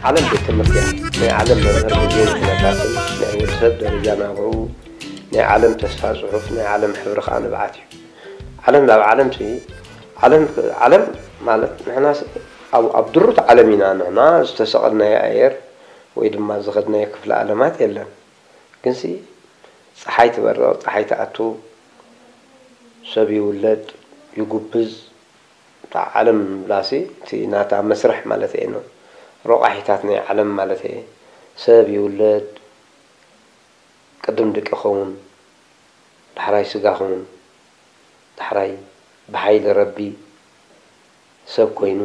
ዓለም ቤት ትምህርቲ እያ። ናይ ዓለም መምህር ሙዚየም ኩነታትን ናይ ወዲ ሰብ ደረጃ ናብርኡ፣ ናይ ዓለም ተስፋ ጽሑፍ፣ ናይ ዓለም ሕብሪ ከኣ ንብዓት እዩ። ዓለም ናብ ዓለም ሲ ዓለም ዓለም ማለት ንሕና ኣብ ኣብ ድሩት ዓለም ኢና። ንሕና ዝተሰቐልናዮ ኣየር ወይ ድማ ዝኸድናዮ ክፍለ ዓለማት የለን። ግንሲ ጸሓይ ትበርቕ፣ ጸሓይ ትኣቱ፣ ሰብ ይውለድ፣ ይጉብዝ። እታ ዓለም ብላሲ እቲ ናታ መስርሕ ማለት እየ። ረቋሒታት ናይ ዓለም ማለት እየ። ሰብ ይውለድ፣ ቅድም ድቂ ኸውን፣ ዳሕራይ ስጋ ኸውን፣ ዳሕራይ ብሓይሊ ረቢ ሰብ ኮይኑ፣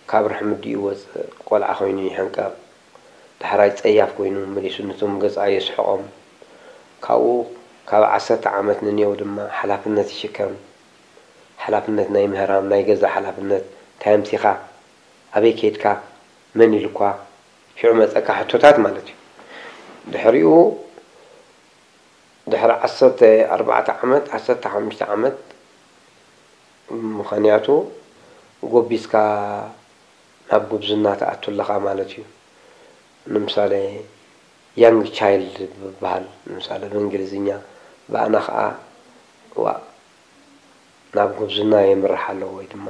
ካብ ርሕሚ ኣዲኡ ይወጽእ፣ ቆልዓ ኮይኑ ይሕንቀቕ፣ ዳሕራይ ጸያፍ ኮይኑ መሊሱ ነቶም ገዝኣ የስሕቖም። ካብኡ ካብ ዓሰርተ ዓመት ንንየው ድማ ሓላፍነት ይሽከም። ሓላፍነት ናይ ምህራም፣ ናይ ገዛ ሓላፍነት፣ እንታይ ኣምጺኻ፣ ኣበይ ከይድካ፣ መን ኢልኳ፣ ሽዑ መጸካ ሕቶታት ማለት እዩ። ድሕሪኡ ድሕሪ ዓሰርተ ኣርባዕተ ዓመት፣ ዓሰርተ ሓሙሽተ ዓመት፣ ምኽንያቱ ጎቢዝካ ናብ ጉብዝና ትኣቱ ኣለኻ ማለት እዩ። ንምሳሌ፣ ያንግ ቻይልድ ዝበሃል፣ ንምሳሌ ብእንግሊዝኛ፣ ብኣና ኸኣ፣ ዋ፣ ናብ ጉብዝና የምርሕ ኣሎ፣ ወይ ድማ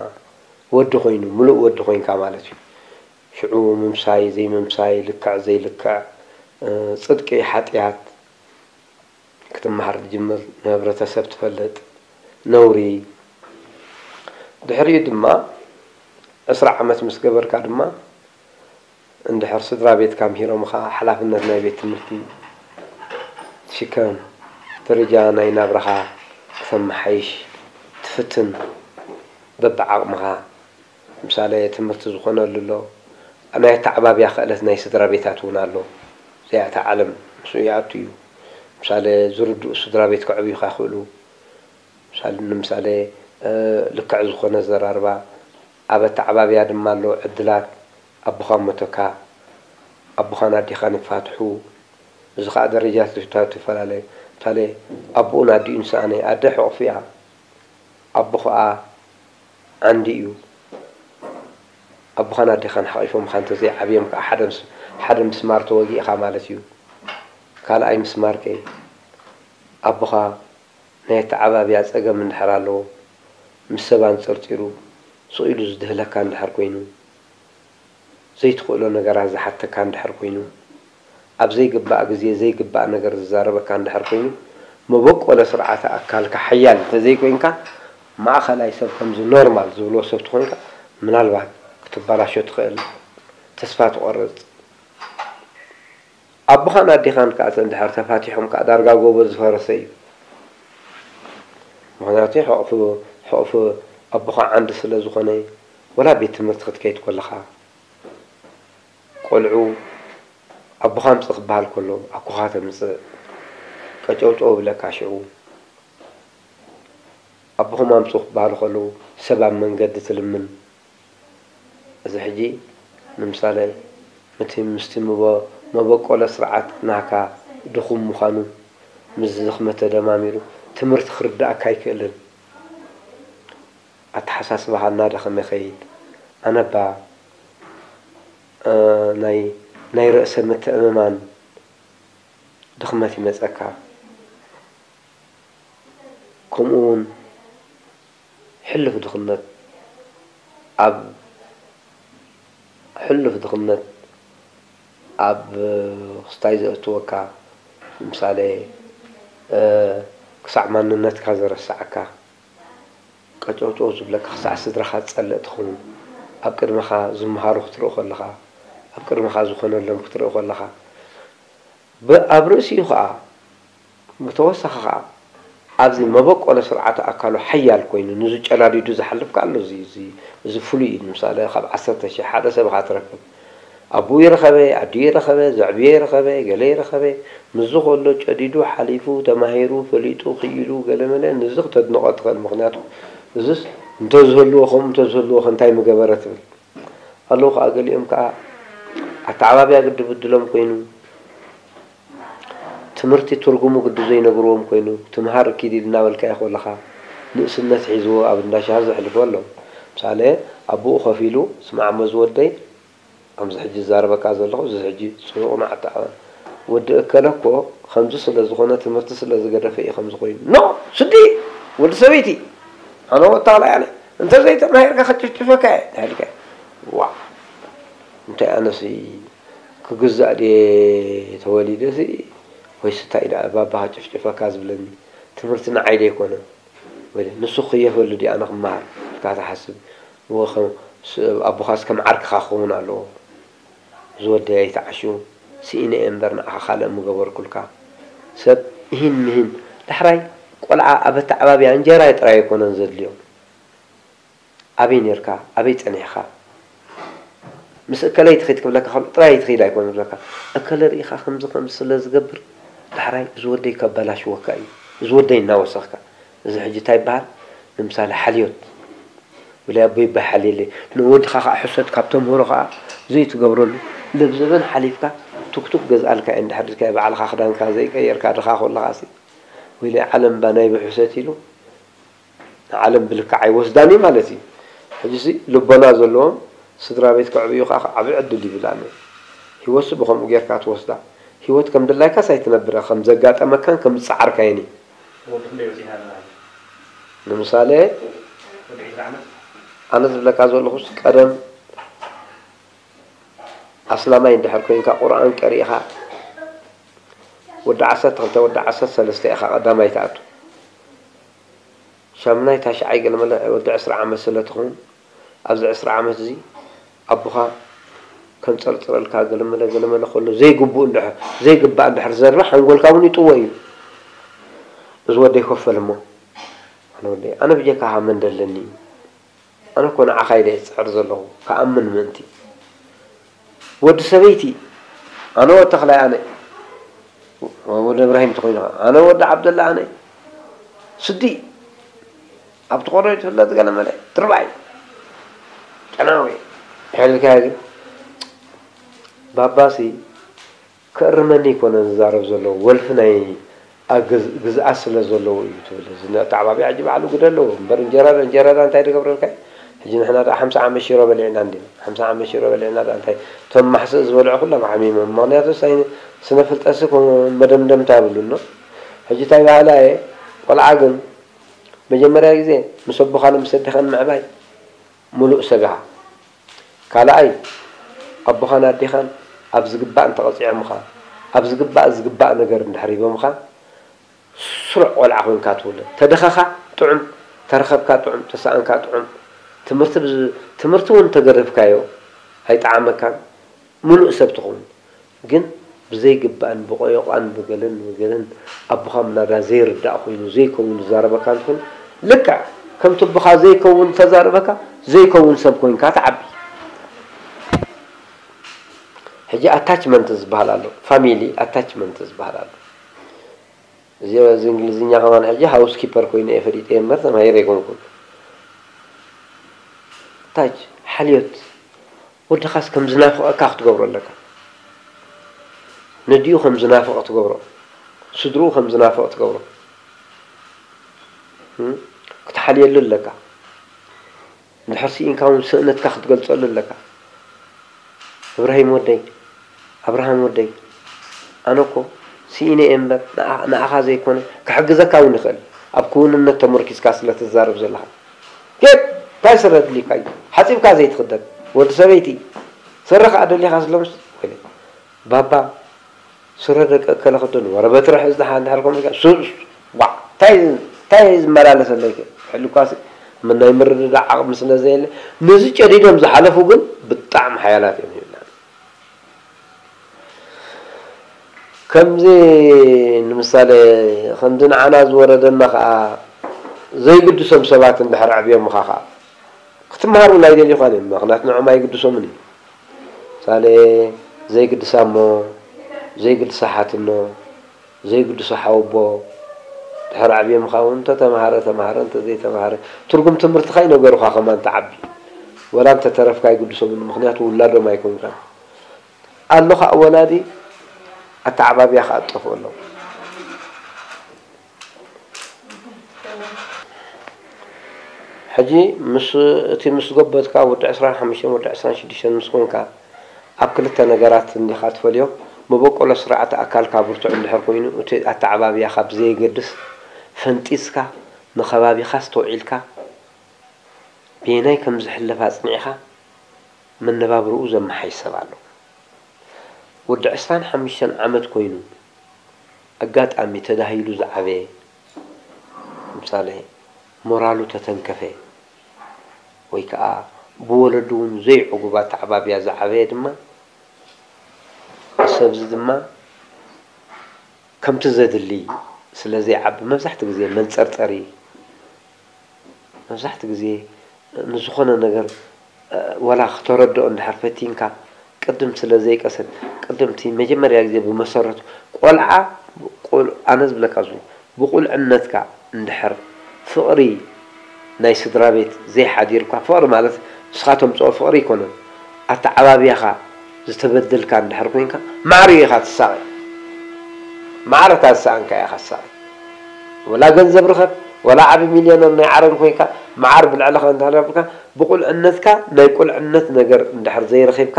ወዲ ኮይኑ፣ ምሉእ ወዲ ኮይንካ ማለት እዩ። ሽዑ ምምሳይ፣ ዘይምምሳይ፣ ልክዕ ዘይልክዕ፣ እ፣ ጽድቂ፣ ሓጢኣት ክትመሃር ትጅምር፣ ንህብረተሰብ ትፈልጥ፣ ነውሪ። ድሕሪኡ ድማ ዕስራ ዓመት ምስ ገበርካ ድማ፣ እንድሕር ስድራ ቤትካ ምሂሮምኻ፣ ሓላፍነት ናይ ቤት ትምህርቲ ትሽከም፣ ደረጃ ናይ ናብራኻ ክተመሓይሽ ትፍትን፣ በብዓቕምኻ። ምሳሌ፣ ትምህርቲ ዝኾነሉ ኣሎ፣ ናይ ኣተዓባብያ ክእለት ናይ ስድራ ቤታት እውን ኣሎ። እዚኣ እታ ዓለም ምስኡ ይኣቱ እዩ። ምሳሌ፣ ዝርድኡ ስድራ ቤት ከዕብዩኻ ይኽእሉ። ምሳሌ፣ ንምሳሌ፣ እ፣ ልክዕ ዝኾነ ዘራርባ፣ ኣብ ኣተዓባብያ ድማ ኣሎ ዕድላት። ኣቦኻ ሞተካ፣ ኣቦኻን ኣዴኻን ይፋትሑ። እዚ ኸኣ ደረጃ ትፍታቱ ይፈላለ። ምሳሌ፣ ኣቦኡን ኣዲኡን ሰኣነ፣ ኣደ ሕቑፊ እያ፣ ኣቦ ኸኣ ዓንዲ እዩ። ኣቦኻን ኣዴኻን ሓቒፎምኻ እንተዘይዓብዮም ከኣ ሓደ ምስ-፣ ሓደ ምስማር ተወጊእኻ ማለት እዩ። ካልኣይ ምስማር ከ ኣቦኻ ናይ ኣተዓባብያ ጸገም እንድሕር ኣለዎ፣ ምስ ሰብ ኣንጸርጺሩ ስቕ ኢሉ ዝድህለካ እንድሕር ኮይኑ፣ ዘይትኽእሎ ነገራት ዝሓተካ እንድሕር ኮይኑ፣ ኣብ ዘይግባእ ግዜ ዘይግባእ ነገር ዝዛረበካ እንድሕር ኮይኑ፣ መበቆለ ስርዓተ ኣካልካ ሓያል እንተዘይኮይንካ፣ ማእኸላይ ሰብ ከምዚ ኖርማል ዝብልዎ ሰብ ተኾይንካ፣ ምናልባት ክትበላሾ ትኽእል፣ ተስፋ ትቖርጽ። ኣቦኻን ኣዴኻን ከኣ እንድሕር ተፋቲሖም ከኣ ዳርጋ ጎቦ ዝፈረሰ እዩ። ምኽንያቱ ሕቑፊ፣ ሕቑፊ ኣቦኻ ዓንዲ ስለ ዝኾነ፣ ወላ ቤት ትምህርቲ ክትከይድ ከለኻ፣ ቆልዑ ኣቦኻ ኣምጽእ ክበሃል ከሎ፣ ኣኮኻ ተምጽእ፣ ቀጨውጨው ይብለካ ሽዑ። ኣቦኹም ኣምጽኡ ክበሃሉ ከለዉ፣ ሰብ ኣብ መንገዲ ትልምን። እዚ ሕጂ ንምሳሌ፣ እቲ ምስቲ መበ-፣ መበቆለ ስርዓት ናህካ ድኹም ምዃኑ፣ ምስ ዝኽመ ተደማሚሩ፣ ትምህርቲ ክርድኣካ ኣይክእልን። ኣተሓሳስባኻ እናደኸመ ይኸይድ። ኣነባ፣ እ፣ ናይ፣ ናይ ርእሰ ምትእምማን ድኽመት ይመጸካ። ከምኡ እውን ሕሉፍ ድኽነት፣ ኣብ ሕሉፍ ድኽነት ኣብ ክስታይ ዘእትወካ፣ ንምሳሌ፣ እ፣ ክሳዕ ማንነትካ ዘረስዓካ፣ ቀጨውጨው ዝብለካ፣ ክሳዕ ስድራኻ ትጸልእ ትኸውን። ኣብ ቅድመኻ ዝመሃሩ ክትርኢ ከለኻ፣ ኣብ ቅድመኻ ዝኾነሎም ክትርኢ ከለኻ፣ ብ-፣ ኣብ ርእሲኡ ኸኣ፣ ብተወሳኺ ኸኣ፣ ኣብዚ መበቆለ ስርዓተ ኣካሉ ሓያል ኮይኑ፣ ንዝጨላዲዱ ዝሓልፍ ከኣ ኣሎ። እዚ፣ እዚ፣ እዚ ፍሉይ እዩ። ንምሳሌ፣ ካብ ዓሰርተ ሺሕ ሓደ ሰብ ኢኻ ትረክብ። ኣቦኡ ይረኸበ፣ ኣዲኡ ይረኸበ፣ ዘዕብዮ ይረኸበ፣ ገለ ይረኸበ። ምስዚ ከሎ ጨዲዱ፣ ሓሊፉ፣ ተማሂሩ፣ ፈሊጡ፣ ክኢሉ፣ ገለመለ፣ ንዚ ክተድንቖ ትኽእል። ምኽንያቱ፣ እዝስ እንተዝህልዎ፣ ከምኡ እንተዝህልዎ፣ ከ እንታይ ምገበረ ትብል። ኣለዉ ኸኣ፣ ገሊኦም ከኣ ኣተዓባብያ ግዲ ብድሎም ኮይኑ፣ ትምህርቲ ትርጉሙ ግዲ ዘይነግርዎም ኮይኑ፣ ትምሃር ኪድ ኢል እናበልካዮ ከለኻ፣ ንእስነት ሒዝዎ ኣብ እንዳ ሻሂ ዘሕልፎ ኣሎ። ምሳሌ፣ ኣቦኡ ኮፍ ኢሉ፣ "ስማዕ'ሞ ዝወደይ፣ ከምዚ ሕጂ ዝዛረበካ ዘለኹ፣ እዚ ሕጂ ጽቡቕ መዓልቲ ኣበ-፣ ወዲ እከለ እኮ ከምዚ ስለ ዝኾነ፣ ትምህርቲ ስለ ዝገደፈ እዩ ከምዚ ኮይኑ። ኖ! ስዲ! ወዲ ሰበይቲ! ኣነ ወጣ ላይ ኣነ፣ እንተ ዘይተማሂርካ ከጭፍጭፈካ እየ፣ እንታይ ኢልካ? ዋእ! እንታይ ኣነሲ ክግዛእ ድየ ተወሊደ ሲ? ወይስ እንታይ ደኣ ባባ ከጭፍጭፈካ ዝብለኒ? ትምህርቲ ንዓይ ዶ ኣይኮነን? ወይ ንሱ ክየፈሉ ድዩ ኣነ ክመሃር ኢልካ ትሓስብ? እወ፣ ከም ስ-፣ ኣቦኻስ ከም ዓርክኻ ክኸውን ኣለዎ። ዝወደይ ኣይትዓሹ፣ ስኢነ እየ እምበር ንዓኻ ካልእ ምገበርኩልካ። ሰብ እሂን ምሂን። ዳሕራይ ቆልዓ ኣብ ኣተዓባብያ እንጀራ ጥራይ ኣይኮነን ዘድልዮ። ኣበይ ኔርካ? ኣበይ ጸኒሕካ? ምስ እከለይ ትኺድ ክብለካ ከሎ ጥራይ ትኺድ ኣይኮነን ዝብለካ። እከለ ርኢኻ ከምዚ ከምዚ ስለ ዝገብር ዳሕራይ እዚ ወደይ ከበላሽወካ እዩ። እዚ ወደይ እናወሰኽካ። እዚ ሕጂ እንታይ ይበሃል? ንምሳሌ ሓልዮት። ብላይ ኣቦይ ይበሃል የለ። ንወድኻ ኸዓ ሕሰድ ካብ ተምህሮ ኸዓ ዘይትገብረሉ። ለብዘበን ሓሊፍካ ቱክቱክ ገዝኣልካ እየ እንድሕር ድካ ባዕልኻ ክዳንካ ዘይቀየርካ ድኻ ከለኻሲ። ወይለ ዓለም ባ ናይ ብሕሰት ኢሉ ንዓለም ብልክዕ ኣይወስዳን እዩ ማለት እዩ። ሕጂሲ ልቦና ዘለዎም ስድራ ቤት ከዕብዩ ኸዓ ዓቢ ዕድል ይብል ኣነ። ህይወትሲ ብኸምኡ ጌርካ ትወስዳ። ህይወት ከም ድላይካስ ኣይትነብረ፣ ከም ዘጋጠመካን ከም ዝጸዓርካዮን እዩ። ወዲ ክንደይ በጺሕና ኣለና? ንምሳሌ፣ ወዲ ዕስራ ዓመት? ኣነ ዝብለካ ዘለኹስ ቀደም ኣስላማይ እንድሕር ኮይንካ ቁርኣን ቀሪእኻ ወዲ ዓሰርተ ክልተ፣ ወዲ ዓሰርተ ሰለስተ ኢኻ ቀዳማይ ትኣቱ። ሻምናይ ታሽዓይ ገለመለ ወዲ ዕስራ ዓመት ስለ ትኸውን፣ ኣብዚ ዕስራ ዓመት እዚ ኣቦኻ ከንጸርጽረልካ ገለመለ ገለመለ ከሎ ዘይግቡእ እንድሕር፣ ዘይግባእ እንድሕር ዝዘርበ ሓንጎልካ እውን ይጥወ እዩ። እዚ ወደይ ኮፈል እሞ፣ ኣነ ወደይ፣ ኣነ ብጀካኻ መን ደለኒ? ኣነ እኮ ንዓኻ ኢለ እየ ዝጽዕር ዘለኹ፣ ክኣምን ምእንቲ። ወዲ ሰበይቲ፣ ኣነ ወዲ ተኽላይ ኣነ፣ ወዲ እብራሂም ተኾይኑ፣ ኣነ ወዲ ዓብደላ ኣነ፣ ስዲ፣ ኣብ ትኾሮ ትፍለጥ ገለ መለ፣ ድርባይ፣ ጨናዊ፣ ይሕልልካዮ ግን፣ ባባሲ፣ ክእርመኒ ኣይኮነን ዝዛረብ ዘሎ፣ ወልፊ ናይ ኣግዝ-፣ ግዝኣት ስለ ዘለዎ እዩ ትብል። እዚ ኣተዓባብያ ሕጂ ባዕሉ ግደ ኣለዎ። እምበር እንጀራ ዶ፣ እንጀራ ዶ እንታይ ዝገብረልካ እዩ? ሕጂ ንሕና ደኣ ሓምሳ ዓመት ሽሮ በሊዕና እንዲና። ሓምሳ ዓመት ሽሮ በሊዕና ደኣ እንታይ፣ እቶም ማሕስእ ዝበልዑ ኩሎም ዓሚሞም። ምኽንያቱ ሳይን-፣ ስነ ፍልጠትሲ ኮ-፣ መደምደምታ የብሉን ነው። ሕጂ እንታይ በሃላ እየ፣ ቆልዓ ግን መጀመርያ ግዜ ምስ ኣቦኻን ምስ ኣዴኻን ምዕባይ፣ ምሉእ ሰብ ኢኻ። ካልኣይ፣ ኣቦኻን ኣዴኻን ኣብ ዝግባእ እንተቐጺዖምኻ፣ ኣብ ዝግባእ ዝግባእ ነገር እንድሕር ሂቦምኻ፣ ስሩዕ ቆልዓ ኮይንካ ትውለድ። ተደኸኻ ጥዑም፣ ተረኸብካ ጥዑም፣ ተሰኣንካ ጥዑም። ትምህርቲ ብዝ-፣ ትምህርቲ እውን እንተገደፍካዮ ኣይጠዓመካን፣ ምሉእ ሰብ ትኸውን። ግን ብዘይግባእን ብቆዮቃን ብገለን ብገለን ኣቦኻ ምናዳ ዘይርዳእ ኮይኑ ዘይከውን ዝዛረበካ እንተኾይኑ፣ ልክዕ ከምቲ ኣቦኻ ዘይከውን ተዛረበካ፣ ዘይከውን ሰብ ኮይንካ ትዓቢ። ሕጂ ኣታችመንት ዝበሃል ኣሎ፣ ፋሚሊ ኣታችመንት ዝበሃል ኣሎ። እዚ፣ እዚ እንግሊዝኛ ከማን ሕጂ ሃውስ ኪፐር ኮይኑ እየ ፈሊጠ እምበር ተማሂረ ኣይኮንኩን። ታች ሓልዮት ወድኻስ ከም ዝናፍቐካ ክትገብሮ ኣለካ። ነዲኡ ከም ዝናፍቕ ትገብሮ፣ ስድርኡ ከም ዝናፍቕ ትገብሮ። እም? ክትሓልየሉ ኣለካ። እንድሕር ስኢንካ እውን ስእነትካ ክትገልጸሉ ኣለካ። እብራሂም ወደይ፣ ኣብርሃም ወደይ፣ ኣነ እኮ ስኢነ እየ እምበር ንዓ-፣ ንዓኻ ዘይኮነ ክሕግዘካ እውን ይኽእል። ኣብ ክውንነት ተመርኪዝካ ስለ ትዛረብ ዘለኻ። ኬድ፣ እንታይ ስረ ኣድልዩካ እዩ? ሓጺብካ ዘይትኽደን ወዲ ሰበይቲ፣ ስረ ከኣ ደሊኻ ስለምስ፣ ወይለ፣ ባባ፣ ስረ ደቂ እከለ ክደን፣ ወረ በትሪ ሕዝ ደሓ እንድሕር ኮንካ፣ ሱስ፣ ዋዕ፣ እንታይ፣ እንታይ ዝመላለሰለይ ከ? ሕልኳሲ፣ ምን ናይ ምርድዳእ ዓቕሚ ስለ ዘየለ፣ ነዚ ጨዲዶም ዝሓለፉ ግን ብጣዕሚ ሓያላት እዮም ይብልና። ከምዚ ንምሳሌ፣ ከምዚ ንዓና ዝወረደና ኸዓ ዘይግድሶም ሰባት እንድሕር ኣዕብዮምኻ ኸዓ፣ ክትመሃር እውን ኣይደልዩኻን እዮም። ምኽንያቱ ንዖም ኣይግድሶምን እዩ። ምሳሌ ዘይግድሳ እሞ፣ ዘይግድሳ ሓትኖ፣ ዘይግድሶ ሓወቦ፣ ድሕር ኣዕብዮምኻ እውን እንተተምሃረ ተምሃረ፣ እንተዘይተምሃረ፣ ትርጉም ትምህርትኻ ይነገሩኻ ከማን ትዓቢ። ወላ እንተተረፍካ ኣይግድሶምን፣ ምኽንያቱ ውላዶም ኣይኮንካን። ኣሎ ኸዓ ወላዲ ኣተዓባብያ ኸዓ ዝጠፍኡ ኣለዉ። ሕጂ ምስ፣ እቲ ምስ ጎበጥካ ወዲ ዕስራን ሓሙሽተን ወዲ ዕስራን ሽዱሽተን ምስ ኮንካ፣ ኣብ ክልተ ነገራት እንዲኻ ትፈልዮ። መበቆሎ ስርዓተ ኣካልካ ብርቱዕ እንድሕር ኮይኑ፣ እቲ ኣተዓባብያኻ ብዘየገድስ ፈንጢዝካ ንኸባቢኻ ኣስተውዒልካ፣ በየናይ ከም ዝሕለፍ ኣጽኒዕኻ መነባብርኡ ዘመሓይሽ ሰብ ኣሎ። ወዲ ዕስራን ሓሙሽተን ዓመት ኮይኑ ኣጋጣሚ ተዳሂሉ ዝዓበየ፣ ምሳሌ ሞራሉ ተተንከፈ ወይ ከዓ ብወለዱ እውን ዘይዕጉብ ኣተዓባብያ ዝዓበየ ድማ፣ ሰብዚ ድማ ከምቲ ዘድሊ ስለ ዘይዓቢ መብዛሕትኡ ግዜ መንጸርጸሪ፣ መብዛሕትኡ ግዜ ንዝኾነ ነገር፣ እ፣ ወላ ክተረድኦ እንድሕር ፈቲንካ፣ ቅድም ስለ ዘይቀሰን፣ ቅድም እቲ መጀመርያ ግዜ ብመሰረቱ ቆልዓ፣ ቁል-፣ ኣነ ዝብለካ ዙ፣ ብቁልዕነትካ እንድሕር ፍቕሪ ናይ ስድራ ቤት ዘይሓዲርካ፣ ፍቕሪ ማለት ንስኻ ተምጽኦ ፍቕሪ ኣይኮነን፣ ኣተዓባብያኻ ዝተበደልካ እንድሕር ኮይንካ፣ ማዕረ ኢኻ ትሳቐ። ማዕረ እታ ዝሰኣንካ ኢኻ ትሳቐ። ወላ ገንዘብ ርኸብ፣ ወላ ዓቢ ሚልዮነር ናይ ዓረን ኮይንካ፣ መዓር ብልዕልኻ እንተሃለብካ፣ ብቁልዕነትካ ናይ ቁልዕነት ነገር እንድሕር ዘይረኺብካ፣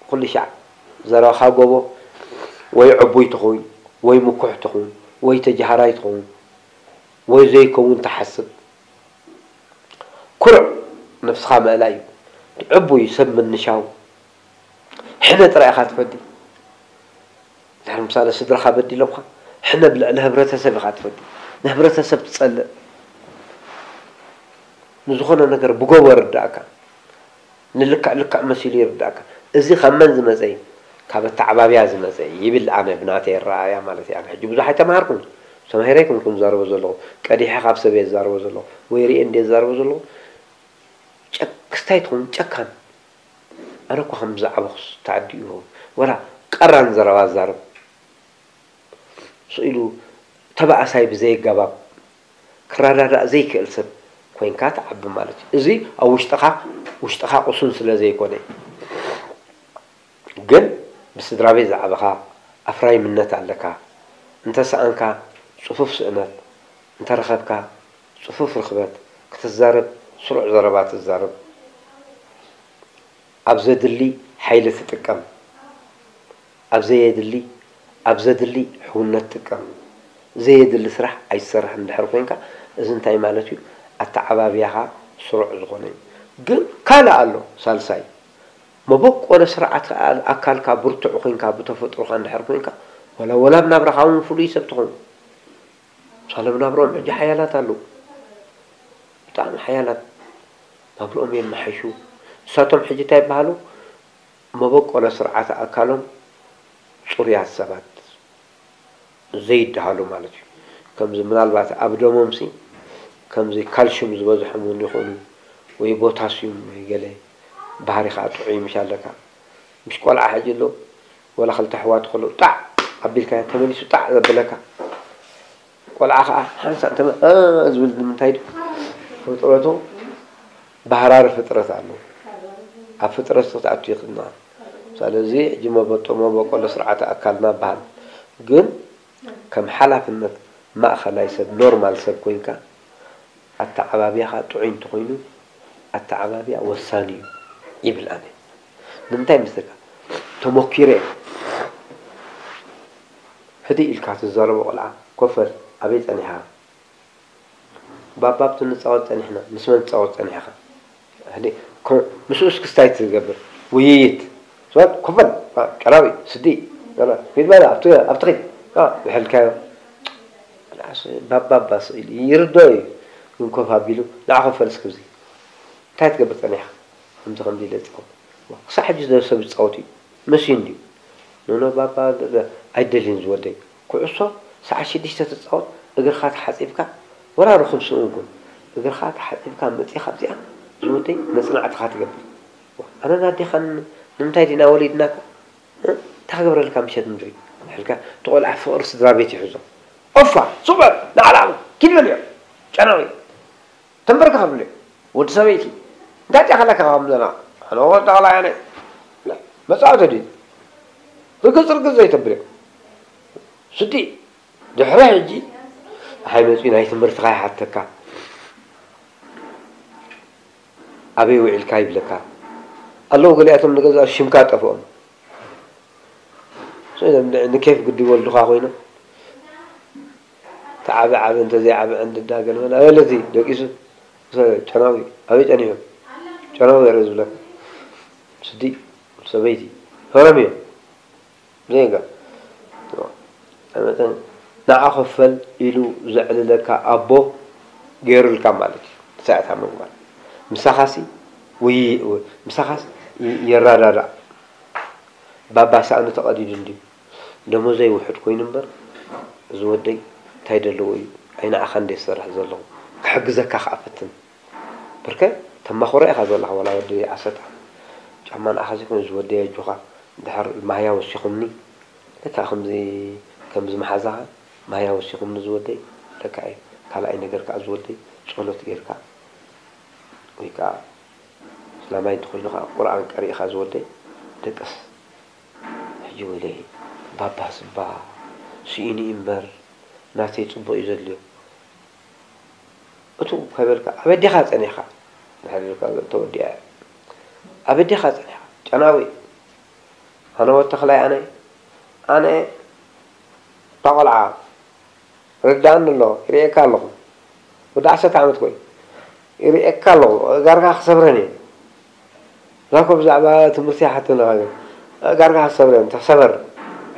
ኩሉ ሻዕ ዘረባኻ ጎቦ፣ ወይ ዕቡይ ትኹን፣ ወይ ምኩሕ ትኹን፣ ወይ ተጃሃራይ ትኹን፣ ወይ ዘይከውን ትሓስብ። ኩርዕ ነፍስኻ ምእላይ እዩ። ዕቡይ ሰብ ምንሻው። ሕነ ጥራይ ኢኻ ትፈዲ። ድሕሪ ምሳሌ ስድራኻ በዲሎምኻ፣ ሕነ ብልዕሊ ህብረተሰብ ኢኻ ትፈዲ። ንህብረተሰብ ትጸልእ። ንዝኾነ ነገር ብጎቦ ይርዳእካ። ንልክዕ ልክዕ መሲሉ ይርዳእካ። እዚ ካብ መን ዝመጸ እዩ? ካብ ኣተዓባብያ ዝመጸ እዩ ይብል፣ ኣነ ብናተይ ኣረኣእያ ማለት እዩ። ኣነ ሕጂ ብዙሕ ኣይተማሃርኩን፣ ተማሂረ ኣይኮንኩን ዝዛረቦ ዘለኹ። ቀዲሐ ካብ ሰብ እየ ዝዛረቦ ዘለኹ፣ ወይ ርእየ እንድየ ዝዛረቦ ዘለኹ። ጨክ-፣ ክስታይ ትኸውን ጨካን። ኣነ እኮ ከም ዝዓበኹስ ተዓዲኡ ይኸውን። ወላ ቀራን ዘረባ ዝዛረብ። ስኢሉ ተባእሳይ ብዘየገባብ ክረዳዳእ ዘይክእል ሰብ ኮይንካ ትዓቢ ማለት እዩ። እዚ ኣብ ውሽጥኻ፣ ውሽጥኻ ቁሱን ስለ ዘይኮነ። ግን ብስድራ ቤት ዝዓበኻ ኣፍራይምነት ኣለካ። እንተሰኣንካ ጽፉፍ ስእነት፣ እንተረኸብካ ጽፉፍ ርኽበት፣ ክትዛረብ ስሩዕ ዘረባ ትዛረብ። ኣብ ዘድሊ ሓይሊ ትጥቀም፣ ኣብ ዘየድሊ፣ ኣብ ዘድሊ ሕውነት ጥቀም። ዘየድሊ ስራሕ ኣይትሰርሕን እንድሕር ኮይንካ፣ እዚ እንታይ ማለት እዩ? ኣተዓባብያኻ ስሩዕ ዝኾነ እዩ። ግን ካልእ ኣሎ፣ ሳልሳይ። መበቆለ ስርዓት ኣካልካ ብርቱዕ ኮይንካ፣ ብተፈጥሮኻ እንድሕር ኮይንካ፣ ወላ፣ ወላ ኣብ ናብራኻ እውን ፍሉይ ሰብ ትኾን። ሳሎም ናብርኦም ሕጂ ሓያላት ኣለዉ። ብጣዕሚ ሓያላት ናብርኦም የመሓይሹ። ንሳቶም ሕጂ እንታይ ይበሃሉ? መበቆለ ስርዓተ ኣካሎም ጽሩያት ሰባት ዘይደሃሉ ማለት እዩ። ከምዚ ምናልባት ኣብ ደሞምሲ ከምዚ ካልሽዩም ዝበዝሖም እውን ይኾኑ፣ ወይ ቦታስዩም ወይ ገለ። ባህሪ ከዓ ጥዑይ ምሽ ኣለካ። ምሽ ቆልዓ ሕጂ ኣሎ፣ ወላ ክልተ ኣሕዋት ከለዉ ጣዕ ኣቢልካዮ ተመሊሱ ጣዕ ዘብለካ። ቆልዓ ከዓ ሓንሳእ እንተ-፣ እ፣ ዝብል ንምንታይ ድዩ? ፍጥረቱ ባህራሪ ፍጥረት ኣሎ። ኣብ ፍጥረት ክትኣቱ ይኽእልና። ስለዚ ሕጂ መበጦ-፣ መበቆሎ ስርዓተ ኣካልና በሃል። ግን ከም ሓላፍነት ማእኸላይ ሰብ፣ ኖርማል ሰብ ኮይንካ ኣተዓባብያኻ ጥዑይ እንተኾይኑ፣ ኣተዓባብያ ወሳኒ እዩ ይብል ኣነ። ንምንታይ ምስልካ? ተመኪረ እየ። ህድእ ኢልካ ትዛረቦ ቆልዓ፣ ኮፍ በል፣ ኣበይ ጸኒሕኻ? ባባ ኣብቲ ንጻወት ጸኒሕና። ምስ መን ትጻወት ጸኒሕኻ? ህድእ፣ ኮ-፣ ምስኡ እስክስታይ ትገብር፣ ውይይት። ሰባት፣ ኮፍ በል፣ ጨራዊ፣ ስዲ፣ ኪድ በል፣ ኣብቲ፣ ኣብቲ ኪድ፣ አ፣ ዝሐልካዮ። ባባ፣ ባባ ስኢሉ ይርድኦ እዩ፣ ግን ኮፍ ኣቢሉ፣ ንዓ ኮፍ በል እስኪ ኣብዚ። እንታይ ትገብር ጸኒሕካ? ከምዚ ከምዚ ኢለ ዝጻወት። ክሳዕ ሕጂ ዘሎ ሰብ ዝጻወት እዩ። መሲዩ እንድዩ። ኖኖ ባባ፣ ደ-፣ ደ-፣ ኣይደልይን ዝወደይ። ኩዕሶ ሰዓት ሽዱሽተ ትጻወት፣ እግርኻ ተሓጺብካ፣ ወላ ርኹብ ስእውን ኩን። እግርኻ ተሓጺብካ መጺኻ ኣብዚኣ ዝወደይ መጽናዕትኻ ትገብር። ኣነን ኣዴኻን ንምንታይ ዲና ወሊድናካ? እ? እንታይ ክገብረልካ ምሸት ምድሪ? ሕልካ፣ እቲ ቆልዓ ፍቕሪ ስድራ ቤት ይሕዞ። ኦፋ፣ ሱቕ በል፣ ንዓላ፣ ኪድ በልዮ፣ ጨናዊ። ተንበርከኽ ብልዮ። ወዲ ሰበይቲ። እንታይ ጢኻ ኣለካ ከም ዘና? ኣነ ወዲ ጠቕላይ ኣነ። መጻወቲ ድዩ? ርግጽ ርግጽ ዘይተብልዮ። ስዲ። ድሕሪ ሕጂ፣ ሓይ መጺኡ ናይ ትምህርትኻ ይሓተካ። ኣበይ ውዒልካ ይብለካ። ኣለዉ ገሊኣቶም ንገዛ ሽምካ ጠፍኦም። ንኬፍ ግዲ ወልድኻ ኮይኖም፣ እቲ ዓቢ ዓቢ እንተዘይዓቢ ዕንድዳ ገለ መለ ኣበለ እዚ ደቂሱ፣ ጨናዊ ኣበይ ጨኒሑ? ጨናዊ የርኢ ዝብለካ። ስዲ ሰበይቲ ፈረም እዮም። ዜጋ መጠን ንዓ ኮፈል ኢሉ ዘዕልለካ ኣቦ ገይሩልካ ማለት እዩ። ሰዓታ ምግባር ምሳኻሲ ውይ ምሳኻስ የራዳዳእ። ባባ ሳእኒ ተቐዲዱ እንድዩ። ደሞዘይ ውሑድ ኮይኑ እምበር፣ እዚ ወደይ እንታይ ደለዎ እዩ? ኣይ ንዓኻ እንደ ዝሰርሕ ዘለኹ። ክሕግዘካ ከኣ ፈትን። ብርከ ተማኽሮ ኢኻ ዘለኻ፣ ዋላ ወዲ ዓሰርተ ዓመት። ጫማ ንዓኻ ዘይኮነ፣ እዚ ወደይ ኣጆኻ፣ ድሕር ማህያ ወሲኹምኒ። ለካ ከምዚ፣ ከምዚ መሓዛኻ፣ ማህያ ወሲኹምኒ ዝወደይ። ለካ እየ። ካልኣይ ነገር ከኣ ዝወደይ፣ ጸሎት ጌርካ፣ ወይ ከኣ እስላማይ እንተኾይኑ ከኣ ቁርኣን ቀሪእኻ ዝወደይ፣ ደቅስ። ሕጂ ወይለይ፣ ባባ ስባ ስኢኑ እዩ እምበር፣ ናተይ ጽቡቕ እዩ ዘድልዮ። እቱ ከይበልካ፣ ኣብ ኣዴኻ ጸኒሕካ፣ ድሕሪ ኢልካ ተወዲኣ እያ። ኣብ ኣዴኻ ጸኒሕካ፣ ጨናዊ፣ ኣነ ወዲ ተኽላይ ኣነ፣ ኣነ እታ ቆልዓ፣ ርድኣኒ ኣሎ፣ ይርእየካ ኣለኹ። ወዲ ዓሰርተ ዓመት ኮይ፣ ይርእየካ ኣለኹ፣ ኣእጋርካ ክሰብረን እየ። እዛ እኮ ብዛዕባ ትምህርቲ ይሓተና ግን፣ ኣእጋርካ ክሰብረን፣ ተሰበር።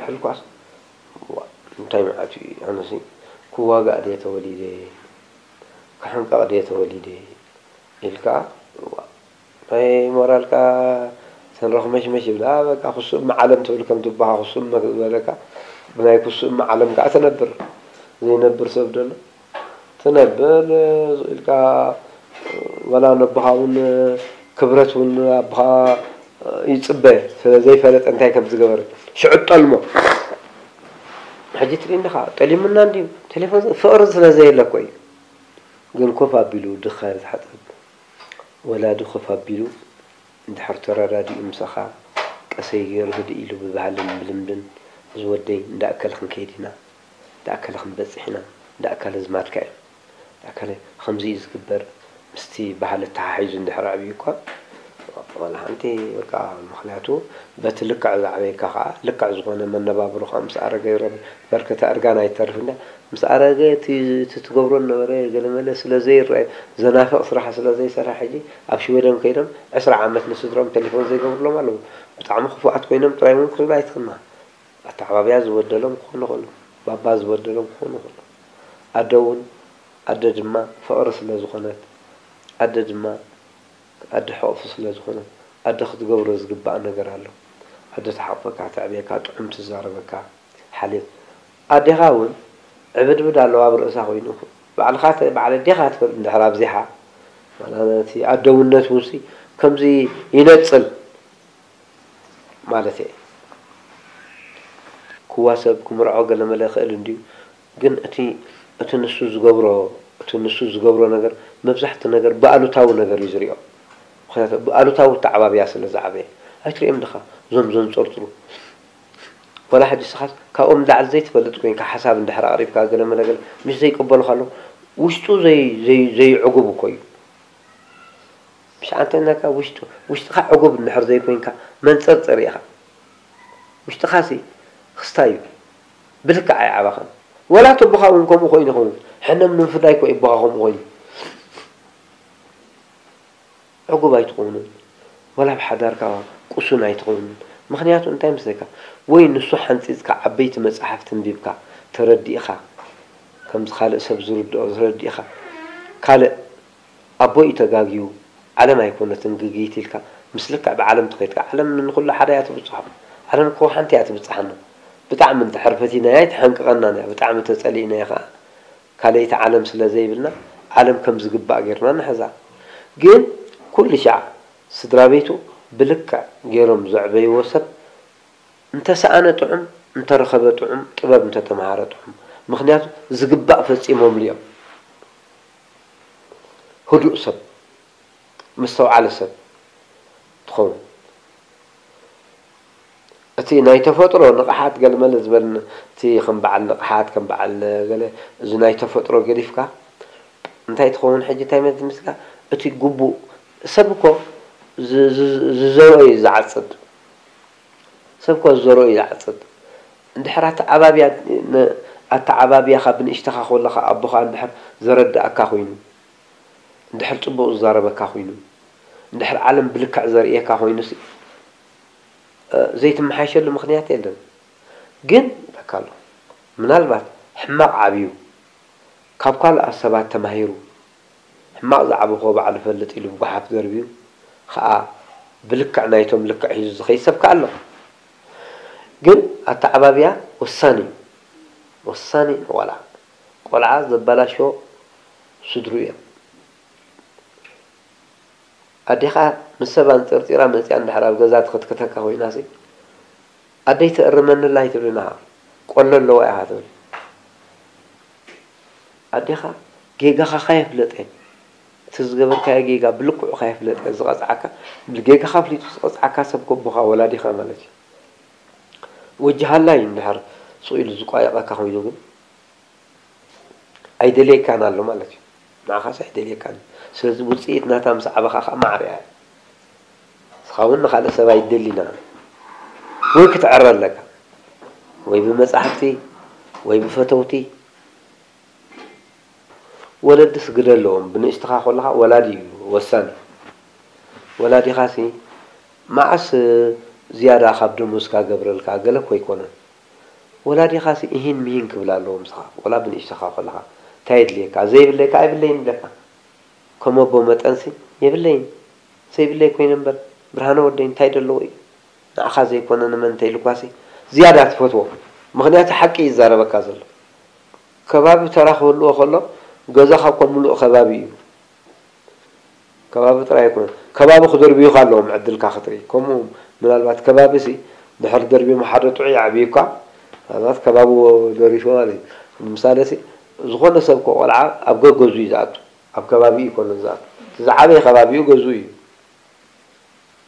ሕልኳስ፣ ዋ፣ እንታይ መዓት እዩ? ኣነሲ ክዋጋእ ድየ ተወሊደ? ክሕንቀቕ ድየ ተወሊደ? ኢልካ፣ ዋ፣ ናይ ሞራልካ ተንረኽመሽመሽ ይብል። ኣ፣ በቃ፣ ክሱእ መዓለም ትብል ከም ትበኻ፣ ክሱእ መ-፣ ዝበለካ፣ ብናይ ክሱእ መዓለም ከኣ ትነብር። ዘይነብር ሰብ ደሎ? ትነብር፣ ኢልካ፣ ወላ ነቦኻ እውን ክብረት እውን ኣቦኻ ይጽበ፣ ስለ ዘይፈለጠ እንታይ ከም ዝገበረ። ሽዑ ጠልሞ። ሕጂ ትርኢ እንዲኻ፣ ጠሊሙና እንድዩ። ቴሌፎን ፍቕሪ ስለ ዘየለ እኮ እዩ። ግን ኮፍ ኣቢሉ ድኻ ዝሓጥብ። ወላዲ ኮፍ ኣቢሉ እንድሕር ተረዳዲኡ ምሳኻ ቀሰይ ገይሩ ህድእ ኢሉ ብባህልን ብልምድን፣ እዚ ወደይ እንዳ ኣከለ ክንከይድ ኢና፣ እንዳ ኣከለ ክንበጽሕ ኢና፣ እንዳ ኣከለ ዝማድካ እዩ፣ እንዳ ኣከለ ከምዚ እዩ ዝግበር፣ ምስቲ ባህሊ ተሓሒዙ እንድሕር ኣዕብዩ እኳ ዋላ ሓንቲ በቃ፣ ምኽንያቱ በቲ ልክዕ ዝዓበየካ ኸዓ ልክዕ ዝኾነ መነባብሮ ኸዓ ምስ ኣረገ ይረብ-፣ በርከታ እርጋን ኣይተርፍ እንዳ ምስ ኣረገ እቲ፣ እቲ ትገብሮ ነበረ ገለመለ ስለ ዘይረኣይ፣ ዘናፍቕ ስራሕ ስለ ዘይሰርሐ፣ ሕጂ ኣብ ሽወደን ከይዶም ዕስራ ዓመት ንስድሮም ቴሌፎን ዘይገብርሎም ኣለዉ። ብጣዕሚ ክፉኣት ኮይኖም ጥራይ እውን ክትብል ኣይትኽእልና። ኣተዓባብያ ዝበደሎም ክኾኑ ይኽእሉ፣ ባባ ዝበደሎም ክኾኑ ይኽእሉ። ኣደ እውን፣ ኣደ ድማ ፍቕሪ ስለ ዝኾነት፣ ኣደ ድማ ኣደ ሕቑፊ ስለ ዝኾነት፣ ኣደ ክትገብሮ ዝግባእ ነገር ኣሎ። ኣደ ትሓቕፈካ፣ ተዕብየካ፣ ጥዑም ትዛረበካ፣ ሓልዮት። ኣዴኻ እውን ዕብድብድ ኣለዋ ኣብ ርእሳ ኮይኑ። ባዕልኻ ተ-፣ በዓል ኣዴኻ ትፈልጥ እንድሕር ኣብዚሓ፣ ዋላ ነቲ ኣደውነት እውን ሲ ከምዚ ይነጽል ማለት እየ። ክዋ ሰብ ክምርዖ ገለመለ ይኽእል እንድዩ፣ ግን እቲ፣ እቲ ንሱ ዝገብሮ፣ እቲ ንሱ ዝገብሮ ነገር መብዛሕትኡ ነገር ብኣሉታዊ ነገር እዩ ዝሪኦ። ምኽንያቱ ብኣሉታዊ ኣተዓባብያ ስለ ዝዓበየ። ኣይትሪኦም ዲኻ እዞም ዘንጸርጽሩ? ዋላ ሕጂ ንስኻስ ካብኦም ንላዕሊ ዘይትፈልጥ ኮይንካ ሓሳብ እንድሕር ኣቕሪብካ ገለ መለ ገለ ምስ ዘይቅበሉኻ ኣለዉ፣ ውሽጡ ዘይ-፣ ዘይ-፣ ዘይዕጉብ እኮ እዩ። ምሽ ኣንተ ነካ ውሽጡ፣ ውሽጥኻ ዕጉብ እንድሕር ዘይኮይንካ መንጸርጸሪ ኢኻ። ውሽጥኻሲ ክስታይ እዩ። ብልክዕ ኣይዓበኻን። ወላ እቲ ኣቦኻ እውን ከምኡ ኮይኑ ይኸውን። ሕነ ምፍዳይ እኮ እዩ ኣቦኻ ከምኡ ኮይኑ። ዕጉብ ኣይትኾኑን። ወላ ኣብ ሓዳርካ ቅሱን ኣይትኾኑን። ምኽንያቱ እንታይ መስለካ? ወይ ንሱ ሓንጺጽካ ዓበይቲ መጻሕፍቲ ኣንቢብካ ተረዲእኻ፣ ከምዚ ካልእ ሰብ ዝርድኦ ተረዲእኻ፣ ካልእ ኣቦ እዩ ተጋግዩ፣ ዓለም ኣይኮነትን ግግይት ኢልካ ምስ ልክዕ ብዓለም ተኸይድካ፣ ዓለም ንኹሉ ሓደ እያ ትብጽሖ። ዓለም እኮ ሓንቲ እያ ትብጽሓና። ብጣዕሚ እንድሕር ፈቲናያ ኣይትሓንቅቐናን እያ፣ ብጣዕሚ ተጸሊእናያ ከኣ። ካልኣይቲ ዓለም ስለ ዘይብልና፣ ዓለም ከም ዝግባእ ጌርና ንሕዛ። ግን ኩሉ ሻዕ ስድራ ቤቱ ብልክዕ ጌሮም ዘዕበይዎ ሰብ እንተሰኣነ ጥዑም፣ እንተረኸበ ጥዑም፣ ጥበብ እንተተምሃረ ጥዑም። ምኽንያቱ ዝግባእ ፈጺሞምሉ እዮም። ህዱእ ሰብ፣ መስተውዓሊ ሰብ ትኸውን። እቲ ናይ ተፈጥሮ ንቕሓት ገለመለ ዝበል፣ እቲ ከም በዓል ንቕሓት፣ ከም በዓል ገለ፣ እዚ ናይ ተፈጥሮ ገዲፍካ፣ እንታይ ትኸውን ሕጂ፣ እንታይ መት-፣ ምስልካ፣ እቲ ግቡእ ሰብ እኮ ዝ- ዝ- ዝዘርኦ እዩ ዝዓጽድ። ሰብ እኮ ዝዘርኦ እዩ ዝዓጽድ። እንድሕር ኣተዓባብያ ን- ኣተዓባብያኻ ብንእሽተኻ ከለኻ ኣቦኻ እንድሕር ዘረድኣካ ኮይኑ፣ እንድሕር ጽቡቕ ዝዛረበካ ኮይኑ፣ እንድሕር ዓለም ብልክዕ ዘርእየካ ኮይኑሲ፣ እ፣ ዘይትመሓየሸሉ ምኽንያት የለን። ግን በቃ ኣሎ። ምናልባት ሕማቕ ዓብዩ፣ ካብ ካልኦት ሰባት ተማሂሩ፣ ሕማቕ ዝዓበኾ ባዕሉ ፈልጥ ኢሉ ብጓሓፍ ደርብዩ ኸኣ ብልክዕ ናይቶም ልክዕ ሒዙ ዝኸይድ ሰብ ከኣ ኣሎ። ግን ኣተዓባብያ ወሳኒ እዩ። ወሳኒ ንቖልዓ። ቆልዓ ዘበላሽዎ ስድርኡ እዮም። ኣዴኻ ምስ ሰብ ኣንጠርጢራ መጺኣ እንድሕር ኣብ ገዛ ትኽትክተካ ኮይናሲ፣ ኣደይ ትእርመኒ ኣላ ኣይትብልን ኢኻ። ቆሎ ኣለዋ ኢኻ ትብል። ኣዴኻ ጌጋኻ ካየፍለጠ፣ እቲ ዝገበርካዮ ጌጋ ብልክዑ ካየፍለጠ ዝቐጽዓካ፣ ጌጋኻ ኣፍሊጡ ዝቐጽዓካ ሰብ እኮ ኣቦኻ ወላዲኻ ማለት እዩ። ወጅሃላይ እንድሕር ስቕ ኢሉ ዝቋየቐካ ኮይኑ ግን ኣይደልየካን ኣሎ ማለት እዩ። ንዓኻስ ኣይደልየካን። ስለዚ ውጽኢት ናታ ምስ ዓበኻ ከኣ ማዕረ እያ። ንስኻ እውን ንኻልእ ሰብ ኣይትደሊን ኢኻ። ወይ ክትዕረ ኣለካ። ወይ ብመጻሕፍቲ፣ ወይ ብፈተውቲ። ወለድስ ግደ ኣለዎም። ብንእሽትኻ ከለኻ ወላዲ እዩ ወሳኒ። ወላዲኻሲ መዓስ ዝያዳ ካብ ደሞዝካ ገብረልካ ገለ እኮ ኣይኮነን። ወላዲኻሲ እሂን ምሂን ክብል ኣለዎ ምሳኻ። ወላ ብንእሽትኻ ከለኻ እንታይ የድልየካ? ዘይብለይ ከኣ ኣይብለይን ይብለካ። ከም ኣቦ መጠንሲ የብለይን። ዘይብለይ ኮይነ እምበር ብርሃነ ወደይ እንታይ ደለዎ እዩ? ንዓኻ ዘይኮነ ንመን እንተኢልኳሲ ዝያዳ ትፈትዎ። ምኽንያቱ ሓቂ እዩ ዝዛረበካ ዘሎ። ከባቢ ተራ ክህልዎ ከሎ ገዛኻ እኮ ምሉእ ከባቢ እዩ። ከባቢ ጥራይ ኣይኮነን። ከባቢ ክደርብዩኻ ኣለዎም ዕድልካ ክትርኢ። ከምኡ ምናልባት ከባቢሲ ድሕሪ ደርቢዮም ሓደ ጥዑይ ኣዕብዩካ፣ ምናልባት ከባቢ ደሪፉ ማለት እዩ። ንምሳሌሲ ዝኾነ ሰብ እኮ ቆልዓ ኣብ ገገዙ እዩ ዝኣቱ። ኣብ ከባቢኡ ኣይኮነን ዝኣቱ። እቲ ዝዓበየ ከባቢኡ ገዝኡ እዩ።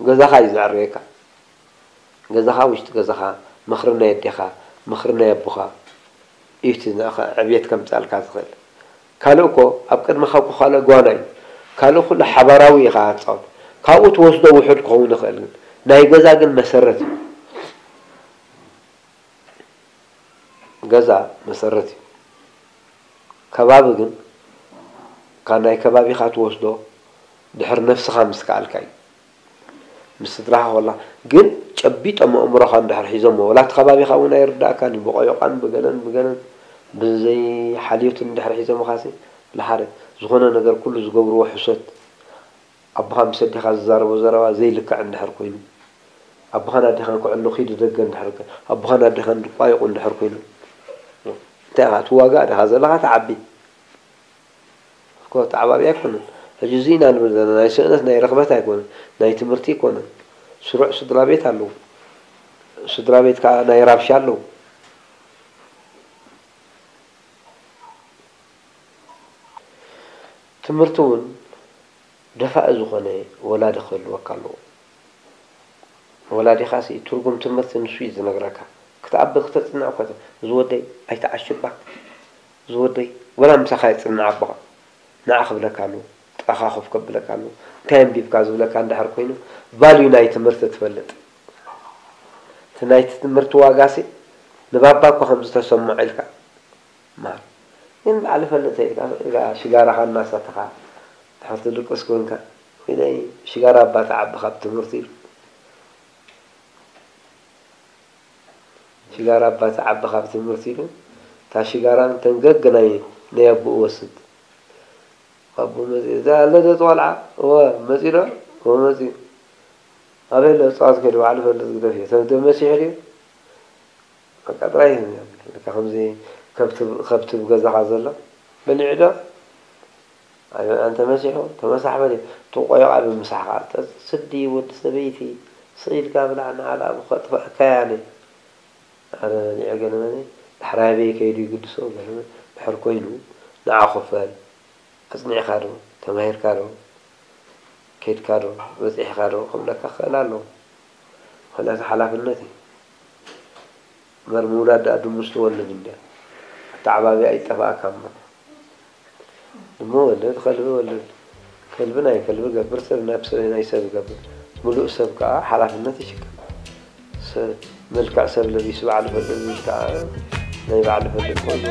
ገዛኻ እዩ ዘዕርየካ። ገዛኻ፣ ውሽጢ ገዛኻ፣ ምኽሪ ናይ ኣዴኻ፣ ምኽሪ ናይ ኣቦኻ እዩ እቲ ንኣኻ ዕብየት ከምጽኣልካ ዝኽእል። ካልእ እኮ ኣብ ቅድመኻ እኮ ካልእ ጓና እዩ። ካልእ ኩሉ ሓባራዊ ኢኻ ትጻወት። ካብኡ ትወስዶ ውሑድ ክኸውን ይኽእል፣ ግን ናይ ገዛ ግን መሰረት እዩ። ገዛ መሰረት እዩ። ከባቢ ግን ካብ ናይ ከባቢኻ ትወስዶ ድሕሪ ነፍስኻ ምስ ከኣልካ እዩ። ምስ ስድራኻ ኮላ ግን ጨቢጦም ኣእምሮኻ እንድሕር ሒዞሞ፣ ወላ እቲ ከባቢኻ እውን ኣይርዳእካን እዩ። ብቆዮቃን ብገለን ብገለን ብዘይ ሓልዮትን እንድሕር ሒዞምኻሲ፣ ለሓደ ዝኾነ ነገር ኩሉ ዝገብርዎ ሕሶት፣ ኣቦኻ ምስ ኣዴኻ ዝዛረቦ ዘረባ ዘይልክዕ እንድሕር ኮይኑ፣ ኣቦኻን ኣዴኻን ክዕሉ ኪዱ ደገ እንድሕር ኮ-፣ ኣቦኻን ኣዴኻን ዝቋየቑ እንድሕር ኮይኖም፣ እንታይ ኢኻ ትዋጋእ ዲኻ ዘለኻ? ትዓቢ እኮ፣ ተዓባቢ ኣይኮነን። ሕጂ እዚ ኢና ንብል ዘለና፣ ናይ ስእነት ናይ ርኽበት ኣይኮነን፣ ናይ ትምህርቲ ኣይኮነን። ስሩዕ ስድራ ቤት ኣለዉ። ስድራ ቤት ከኣ ናይ ራብሻ ኣለዉ። ትምህርቲ እውን ደፋኢ ዝኾነ ወላዲ ክህልወካ ኣለዎ። ወላዲኻሲ ትርጉም ትምህርቲ ንሱ እዩ ዝነግረካ። ክትኣቢ ክተጽንዕ እኮ፣ እዚ ወደይ ኣይትዓሽባ፣ እዚ ወደይ ወላ ምሳኻ ይጽንዕ ኣቦኻ፣ ንዓ ክብለካ ኣለዎ፣ ጥቓኻ ኮፍ ከብለካ ኣለዎ፣ እንታይ ኣንቢብካ ዝብለካ እንድሕር ኮይኑ፣ ቫልዩ ናይ ትምህርቲ ትፈልጥ። እቲ ናይቲ ትምህርቲ ዋጋሲ ንባባ እኮ ከም ዝተሰምዖ ኢልካ ማር። ግን ባዕሉ ፈልጥ ኢልካ፣ ኢልካ ሽጋራኻ እናሰተኻ፣ ድሕር ትድቅስ ኮንካ፣ ኢለይ ሽጋራ ኣባ ተዓቢ ካብ ትምህርቲ ኢሉ። ሽጋራ ኣባ ተዓቢ ካብ ትምህርቲ ኢሉ፣ እታ ሽጋራ እንተን ገግ ናይ፣ ናይ ኣቦኡ ወስድ። ኣቦ መጺኡ፣ "እዛ ኣሎ ዶ እቲ ቆልዓ?" "እወ፣ መጺኡ ዶ?" "እወ፣ መጺኡ." "ኣበይ ኣሎ?" "እጽዋት ከይዱ ባዕሉ ፈልጥ ግደፍ እዩ። ሰብ ዶ መሲሑ ድዩ?" በቃ ጥራይ እዩ። ልካ ከምዚ ከብቲ፣ ከብቲ ብገዛኻ ዘሎ በሊዑ ዶ? ኣይ፣ ኣንተ መሲሑ፣ ተመሳሕ በል እዩ። እቲ ቆዮቓ ብምሳሕኻ። ተ-፣ ስዲ ወዲ ሰበይቲ፣ ስቕ ኢልካ ብላዕ፣ ንዓላ ብኸጥፍኣካ እየ ኣነ። ኣነ በሊዐ ገለ መለ፣ ዳሕራይ ኣበይ ከይዱ ይግድሶ፣ ገለ መለ፣ ድሕር ኮይኑ፣ ንዓ ኮፍ በል። ኣጽኒዕካ ዶ? ተማሂርካ ዶ? ከይድካ ዶ? በጺሕካ ዶ? ክብለካ ክኽእል ኣለዎ። ምኽንያቱ ሓላፍነት እዩ። እምበር ምውላድ ደኣ ድሙስ ትወልድ እንድያ። ኣተዓባብያ ኣይጠፍኣካ እሞ። ድሙ ወልድ፣ ከልቢ ወልድ። ከልቢ ናይ ከልቢ ገብር፣ ሰብ ናይ ሰብ ገብር። ምሉእ ሰብ ከዓ ሓላፍነት ይሽከም። መልክዕ ሰብ ለቢሱ ባዕሉ ፈልጥ ዝብል ከዓ ናይ ባዕሉ ፈልጥ ኮይኑ